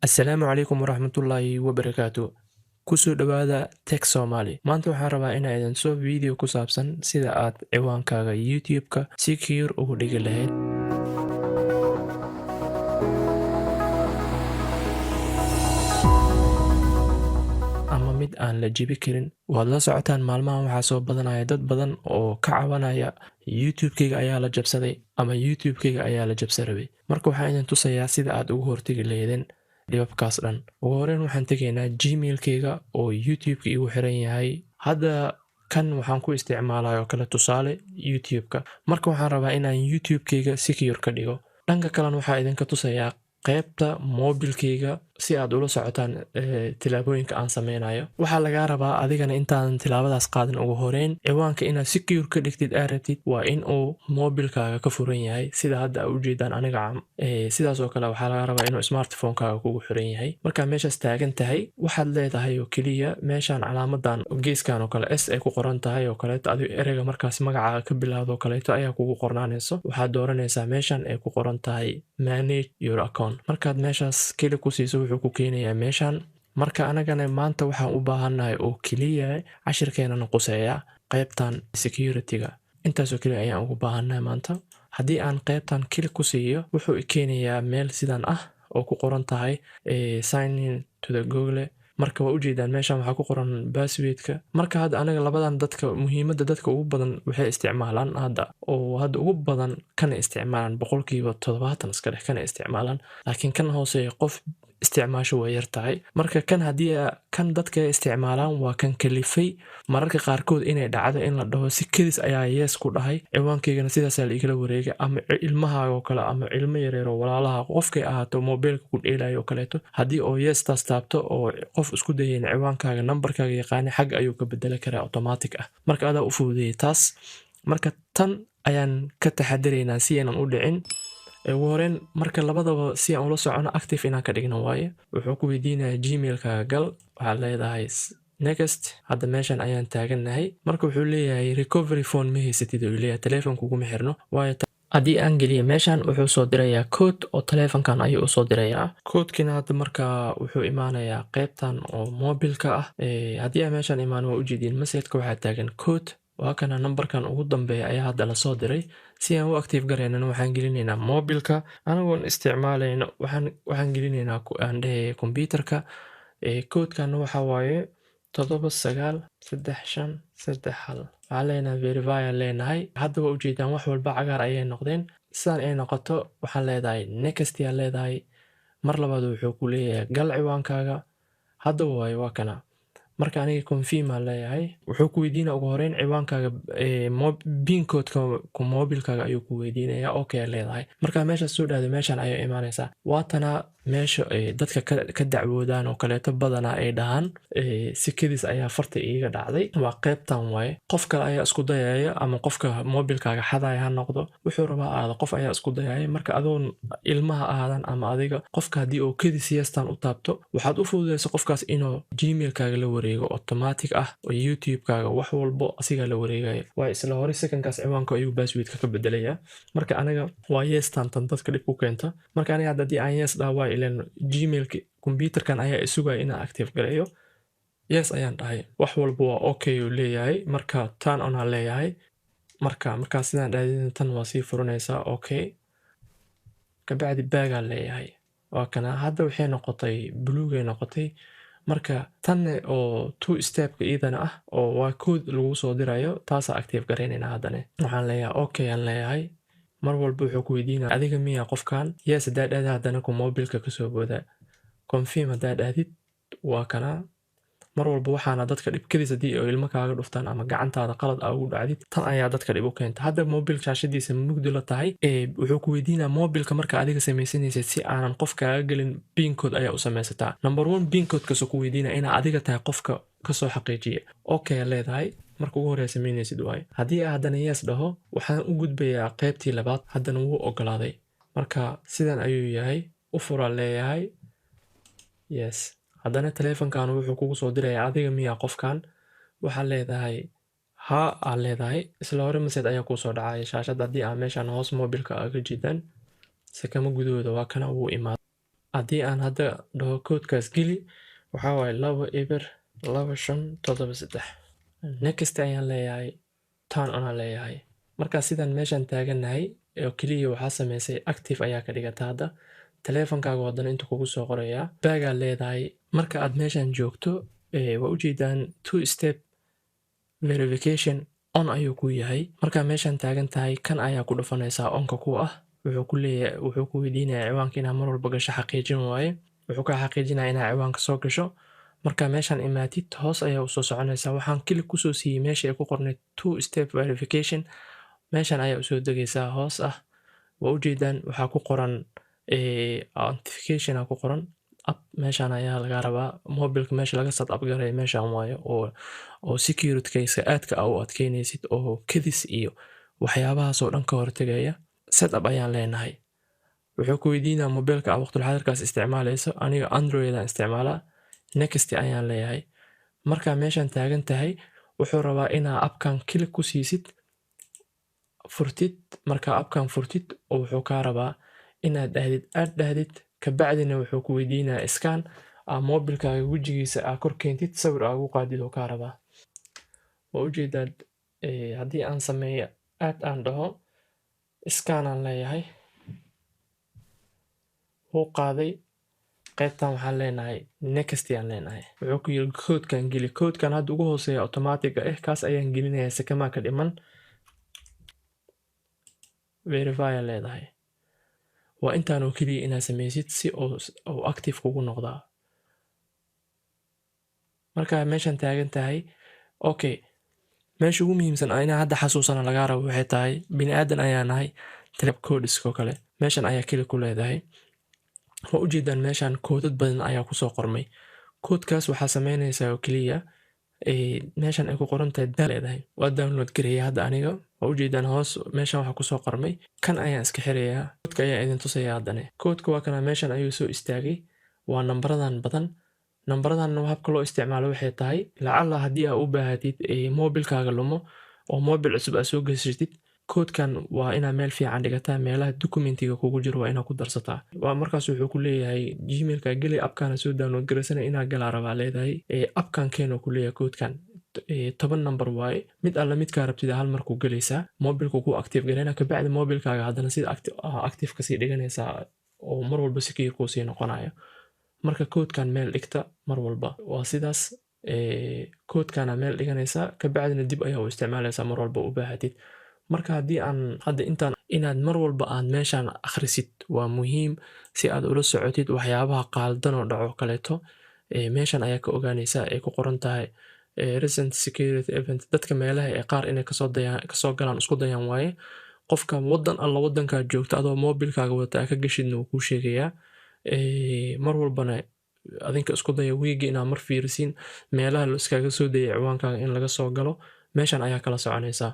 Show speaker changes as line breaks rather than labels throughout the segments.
Assalaamu calaykum waraxmatullaahi wabarakaatu. Kusoo dhowaada Tech Somali. Maanta waxaan rabaa inaan idin soo video ku saabsan sida aad ciwaankaaga YouTube-ka secure ugu dhigi lahayd ama mid aan la jibi karin. Waad la socotaan, maalmahan waxaa soo badanaya dad badan oo ka cabanaya "YouTube-kayga ayaa la jabsaday" ama "YouTube-kayga ayaa la jabsa rabay". Marka waxaan idin tusayaa sida aad ugu hortegi lahaydeen dhibabkaas dhan. Ugu horeyn waxaan tegaynaa Gmail-kayga oo YouTube-ka igu xiran yahay. Hadda kan waxaan ku isticmaalay oo kale tusaale YouTube-ka. Marka waxaan rabaa inaan YouTube-kayga secure ka dhigo. Dhanka kalena waxaa idinka tusayaa qaybta mobilkayga si aad ula socotaan tilaabooyinka aan sameynayo. Waxaa lagaa rabaa adigana intaadan tilaabadaas qaadin, ugu horeyn ciwaanka inaad secure ka dhigtid aad rabtid, waa in uu mobilkaaga ka furan yahay, sida hadda aa ujeedaan aniga. Sidaas oo kale waxaa lagaa rabaa inuu smartphone-kaaga kugu xiran yahay. Markaa meeshaas taagan tahay, waxaad leedahay oo keliya meeshaan calaamadan geeskan oo kale S ay ku qoran tahay oo kaleeto, adigo ereyga markaas magacaaga ka bilaawdo oo kaleeto ayaa kugu qornaanayso. Waxaad dooranaysaa meeshan ay ku qoran tahay "Manage your account". Markaad meeshaas keli ku siiso, wuxuu ku keenayaa meeshan. Marka anagana maanta waxaan u baahannahay oo keliya cashirkeenana quseeya qaybtan security-ga. Intaasoo keliya ayaan ugu baahannahay maanta. Haddii aan qaybtan keli ku siiyo, wuxuu keenayaa meel sidan ah oo ku qoran tahay "Sign in to the Google". Marka waa ujeedaan, meeshan waxaa ku qoran passwordka. Marka hadda anaga labadan dadka muhiimadda, dadka ugu badan waxay isticmaalaan hadda oo hadda ugu badan kana isticmaalaan, 70% iska dheh, kana isticmaalaan, laakiin kan hooseeya qof isticmaasho way yar tahay. Marka kan haddii kan dadka isticmaalaan, waa kan kalifay mararka qaarkood inay dhacdo in la dhaho si kedis ayaa yes ku dhahay, ciwaankaygana sidaasaa la igala wareegay. Ama ilmahaaga oo kale ama ilmo yareer oo walaalaha, qofkay ahaato mobiilka ku dheelayo oo kaleeto, haddii oo yes-taas taabto oo qof isku dayayn ciwaankaaga nambarkaaga yaqaani, xagga ayuu ka bedeli karaa automatic ah. Marka adaa u fududeeyay taas. Marka tan ayaan ka taxadaraynaa si aynan u dhicin. Ugu horeyn marka labadaba si aan ula socono, active inaan ka dhigno waaye. Wuxuu ku weydiinayaa Gmailkaaga gal, waxaad leedahay next. Hadda meeshan ayaan taagannahay. Marka wuxuu leeyahay recovery phone ma haysatid, uu leeyahay, telefoon kuguma xirno. Waayo, haddii aan geliyo meeshan, wuxuu soo dirayaa code oo telefonkan ayuu usoo dirayaa codekina. Hadda markaa wuxuu imaanayaa qaybtan oo mobilka ah. Haddii aan meeshan imaan, waa ujeediin messageka waxaa taagan code, waa kana nambarkan ugu dambeeya ayaa hadda lasoo diray. Si aan u active garaynana, waxaan gelinaynaa mobilka anagoon isticmaalayno, waxaan gelinaynaa, aan dhehaya, computerka. Codekana waxa waaye 793531. Waxaan leenahay verify aan leenahay. Hadda waa ujeedaan, wax walba cagaar ayay noqdeen. Sidaan ay noqoto, waxaan leedahay next yaa leedahay. Mar labaad wuxuu ku leeyahay gal ciwaankaaga hadda waaye, waa kana. Marka aniga confirm aan leeyahay. Wuxuu ku weydiinaya ugu horeyn ciwaankaaga, PIN codeka mobilkaaga ayuu ku weydiinaya. Okay aa leedahay. Marka meeshaas soo dhahdo, meeshan ayay imaanaysaa. Waatana meesha ay dadka ka dacwoodaan oo kaleeto badanaa ay dhahaan sikadiis ayaa farta iiga dhacday, waa qaybtan waaye. Qof kale ayaa isku dayaya, ama qofka mobilkaaga xadaya ha noqdo, wuxuu rabaa aada, qof ayaa isku dayaya. Marka adoon ilmaha ahaadan ama adiga, qofka haddii uu kadis yes-tan u taabto, waxaad u fududaysa qofkaas inuu Gmailkaaga la wareego automatic ah oo YouTube-kaaga wax walbo asigaa la wareegaya. Waa isla hore secondkaas ciwaanka ayuu passwordka ka bedelaya. Marka aniga waa yes-tan tan dadka dhib ku keenta. Marka aniga hadda haddii aan yes dhaha, waa ileen Gmailka computerkan ayaa isugaya inaan active gareeyo. Yes ayaan dhahay, wax walba waa okay uu leeyahay. Marka turn on aan leeyahay. Marka markaa sidaan dhahdin, tan waa sii furanaysaa. Okay, kabacdi back aan leeyahay. Waa kana, hadda waxay noqotay buluugay noqotay. Marka tanne oo two stepka iyadana ah oo waa code lagu soo dirayo, taasaa active garaynayna. Haddane waxaan leeyahay okay aan leeyahay. Mar walba wuxuu ku weydiinaya adiga miya qofkan? Yes haddaa dhahdid, haddana ku mobilka kasoo booda. Confirm haddaa dhahdid, waa kana. Mar walba waxaana dadka dhibkadiis haddii ay ilmo kaaga dhuftaan ama gacantaada qalad aa ugu dhacdid, tan ayaa dadka dhib u keenta. Hadda mobil shaashadiisa mugdi la tahay. Wuxuu ku weydiinaa mobilka marka adiga samaysanaysid, si aanan qof kaaga gelin, PIN code ayaa u samaysataa. Number one, PIN codekaasoo ku weydiinaya inaa adiga tahay qofka kasoo xaqiijiya. Okay leedahay marka ugu horreya samaynaysid waaye. Haddii aa haddana yes dhaho, waxaan u gudbayaa qaybtii labaad. Haddana wuu ogolaaday. Marka sidan ayuu yahay, u furaa leeyahay, yes. Haddana telefonkan wuxuu kugu soo dirayaa adiga miyaa qofkan? Waxaad leedahay haa aad leedahay. Isla hore message ayaa kuusoo dhacaya shaashadda haddii aa meeshan hoos mobilka aga jidan sekamo gudahooda. Waa kana, wuu imaaday. Haddii aan hadda dhaho codekaas geli, waxaa waaye 202573. Next ayaan leeyahay, turn on aan leeyahay. Markaa sidaan meeshaan taagannahay oo keliya waxaa sameysay, active ayaa ka dhigata. Hadda taleefankaaga haddana intuu kugu soo qorayaa baagaa leedahay. Marka aad meeshaan joogto, waa ujeedaan, two step verification on ayuu ku yahay. Markaa meeshaan taagan tahay, kan ayaa ku dhufanaysaa onka ku ah. Wuxuu ku leeyahay, wuxuu ku weydiinayaa ciwaanka inaad mar walba gasho, xaqiijin waaye. Wuxuu kaa xaqiijinaya inaad ciwaanka soo gasho. Marka meeshaan imaatid, hoos ayaa usoo soconaysaa. Waxaan click kusoo siiyey meesha ay ku qornayd two step verification. Meeshan ayaa usoo degaysaa hoos ah. Waa ujeedaan, waxaa ku qoran authentication aa ku qoran app. Meeshan ayaa laga rabaa mobilka meesha laga set up garay meeshan waayo, oo securitykiisa aadka a u adkeynaysid oo kadis iyo waxyaabahaas oo dhan ka hortagaya. Set up ayaan leenahay. Wuxuu ku weydiinaa mobilka aa waqtul xaadirkaas isticmaalayso. Aniga Android aan isticmaalaa. Next ayaan leeyahay. Markaa meeshan taagan tahay, wuxuu rabaa inaa appkan click ku siisid, furtid. Markaa appkan furtid oo wuxuu kaa rabaa inaad dhahdid aad dhahdid. Kabacdina wuxuu ku weydiinaya scan aa mobilkaaga wejigiisa aa kor keentid, sawir aa ugu qaadid oo kaa rabaa. Waa ujeedaa, haddii aan sameeyo aad aan dhaho, scan aan leeyahay, wuu qaaday. Qaybtan waxaan leenahay next ayaan leenahay. Wuxuu ku yiri koodkan geli. Koodkan hadda ugu hooseeya automatic ah, kaas ayaan gelinayaa. Sakamaa ka dhiman, verify aan leedahay. Waa intaan oo keliya inaad sameysid si oo active kugu noqdaa. Markaa meeshan taagan tahay, okay, meesha ugu muhiimsan inaa hadda xasuusana lagaa rabo waxay tahay, bini aadan ayaa nahay, codeska oo kale meeshan ayaa keli ku leedahay. Waa ujeedaan, meeshan koodad badan ayaa kusoo qormay. Koodkaas waxaa sameynaysaa oo keliya meeshan ay ku qoran tahay leedahay. Waa download gareeya hadda aniga. Waa ujeedaan, hoos meeshan waxaa kusoo qormay. Kan ayaan iska xirayaa, koodka ayaa idin tusaya haddane. Koodka waa kana, meeshan ayuu soo istaagay. Waa nambaradan badan. Nambaradan habka loo isticmaalo waxay tahay, lacala haddii aa u baahatid mobilkaaga lumo oo mobil cusub aa soo gashatid, koodkan waa inaa meel fiican dhigataa. Meelaha documentiga kugu jiro waa inaa ku darsataa. Waa markaas wuxuu ku leeyahay Gmailka geli, appkana soo download garaysana inaa galaa rabaa leedahay. Appkan keenoo ku leeyahay koodkan 10 number waaye. Mid alla midkaa rabtid hal mar ku gelaysaa, mobilku ku active garayna. Kabacdi mobilkaaga haddana sida active kasii dhiganaysaa oo mar walba secure kuu sii noqonayo. Marka koodkan meel dhigta mar walba. Waa sidaas, koodkana meel dhiganaysaa, kabacdina dib ayaa u isticmaalaysaa mar walba u baahatid. Marka haddii aan hadda intaan, inaad mar walba aad meeshaan akhrisid waa muhiim si aad ula socotid waxyaabaha qaaldan oo dhaco kaleeto. Meeshan ayaa ka ogaanaysaa ay ku qoran tahay recent security event. Dadka meelaha ee qaar inay kasoo dayaan, kasoo galaan isku dayaan waaye. Qofka wadan alla wadankaa joogta adoo mobilkaaga wadata aa ka gashidna wuu kuu sheegayaa. Mar walbana adinka isku daya wiigi inaad mar fiirisiin meelaha la iskaga soo dayay ciwaankaaga in laga soo galo. Meeshan ayaa kala soconaysaa.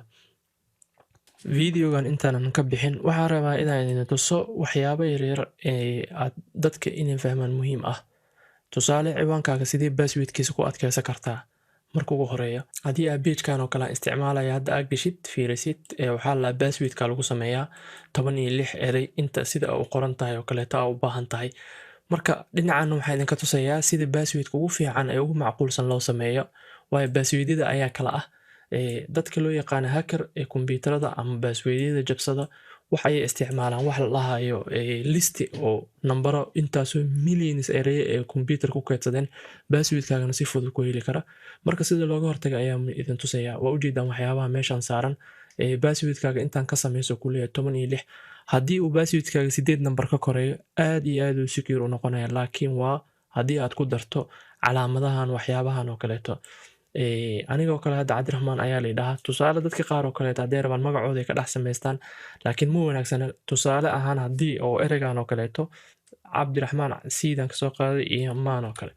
Videogan intaanan ka bixin, waxaan rabaa inaan idin tuso waxyaabo yaryar ee aad dadka inay fahmaan muhiim ah. Tusaale, ciwaankaaga sidee passwordkiisa ku adkeysan kartaa? Marka ugu horeeya, haddii aad pagekan oo kale isticmaalaya hadda aad geshid, fiirisid, waxaa la passwordka lagu sameeyaa 16 erey, inta sida u qoran tahay oo kaleeto aa u baahan tahay. Marka dhinacan waxaa idinka tusayaa sida passwordka ugu fiican ee ugu macquulsan loo sameeyo, waayo passwordyada ayaa kala ah. Dadka loo yaqaano hacker ee kombiyuutarada ama passwordyada jabsada wax ayay isticmaalaan wax la dhahayo listi oo nambaro intaasoo millions ereye ee kombiyuutar ku keydsadeen, passwordkaagana si fudud ku heli kara. Marka sida looga hortaga ayaa idin tusayaa. Waa ujeedaan waxyaabaha meeshan saaran. Passwordkaaga intaan ka sameyso kuleeyahay 16. Haddii uu passwordkaaga sideed nambar ka koreeyo, aad iyo aad uu secure u noqonaya, laakiin waa haddii aad ku darto calaamadahan, waxyaabahan oo kaleeto. Anigoo kale hadda Cabdiraxmaan ayaa la dhahaa. Tusaale, dadka qaar oo kaleeto hadday rabaan magacooda ay ka dhex samaystaan, laakiin ma wanaagsana. Tusaale ahaan, haddii oo ereygan oo kaleeto Cabdiraxmaan siidan kasoo qaaday iyo maan oo kale,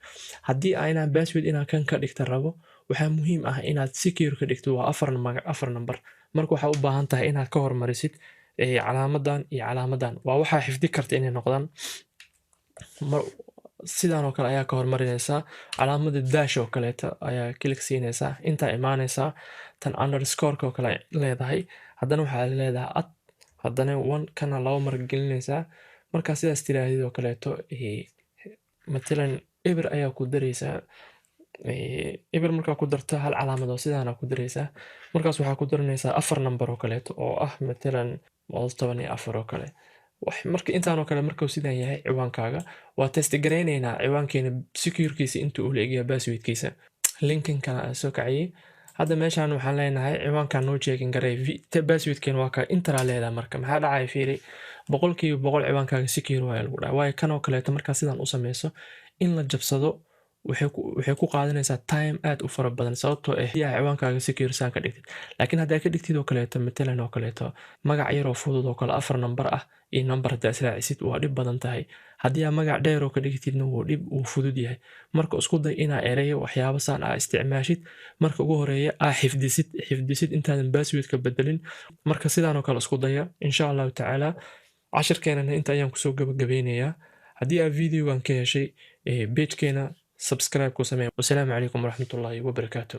haddii inaan password inaan kan ka dhigta rabo, waxaa muhiim ah inaad secure ka dhigto. Waa afar magac, afar number. Marka waxaa u baahan tahay inaad ka hormarisid calaamadan iyo calaamadan. Waa waxaa xifdi karta inay noqdaan. Sidan oo kale ayaa ka hormarinaysaa, calaamada dash oo kaleeta ayaa click siinaysaa, intaa imaanaysaa, tan underscoreka oo kale leedahay, haddana waxaa leedahay at, haddana one, kana laba mar gelinaysaa. Markaa sidaas tiraahdid oo kaleeto. Matalan, eber ayaa ku daraysaa. Eber markaa ku darto, hal calaamad oo sidaana ku daraysaa. Markaas waxaa ku daranaysaa afar number oo kaleeto, oo ah matalan 114 oo kale. Marka intaan oo kale markuu sidaan yahay ciwaankaaga, waa test garaynaynaa ciwaankeena securekiisa inta uu la egyahay passwordkiisa. Linkan kale aan soo kaciyey hadda, meeshaan waxaan leenahay ciwaankan noo checking garay, passwordkeena waa kaa, enter aa leedahay. Marka maxaa dhacaya? Fiiri, 100% ciwaankaaga secure waaya lagu dhahay. Waayo, kanoo kaleeto markaa sidaan u sameyso, in la jabsado waxay ku qaadanaysaa time aad u fara badan, sababtoo ah yaa ciwaankaaga secure saan ka dhigtid. Laakiin haddaa ka dhigtid oo kaleeto, matalan oo kaleeto, magac yaroo fudud oo kale, afar number ah iyo number haddaa israacisid, waa dhib badan tahay. Haddii aa magac dheer oo ka dhigtidna, wuu dhib, wuu fudud yahay. Marka isku day inaa ereyo waxyaabo saan aa isticmaashid. Marka ugu horeeya aa xifdisid intaadan passwordka bedelin. Marka sidaan oo kale isku daya, insha Allahu tacaala. Cashirkeenana inta ayaan kusoo gabagabeynayaa. Haddii aa videogan ka heshay, pagekeena subscribe ku samee. Wasalaamu calaykum waraxmatullaahi wabarakaatu.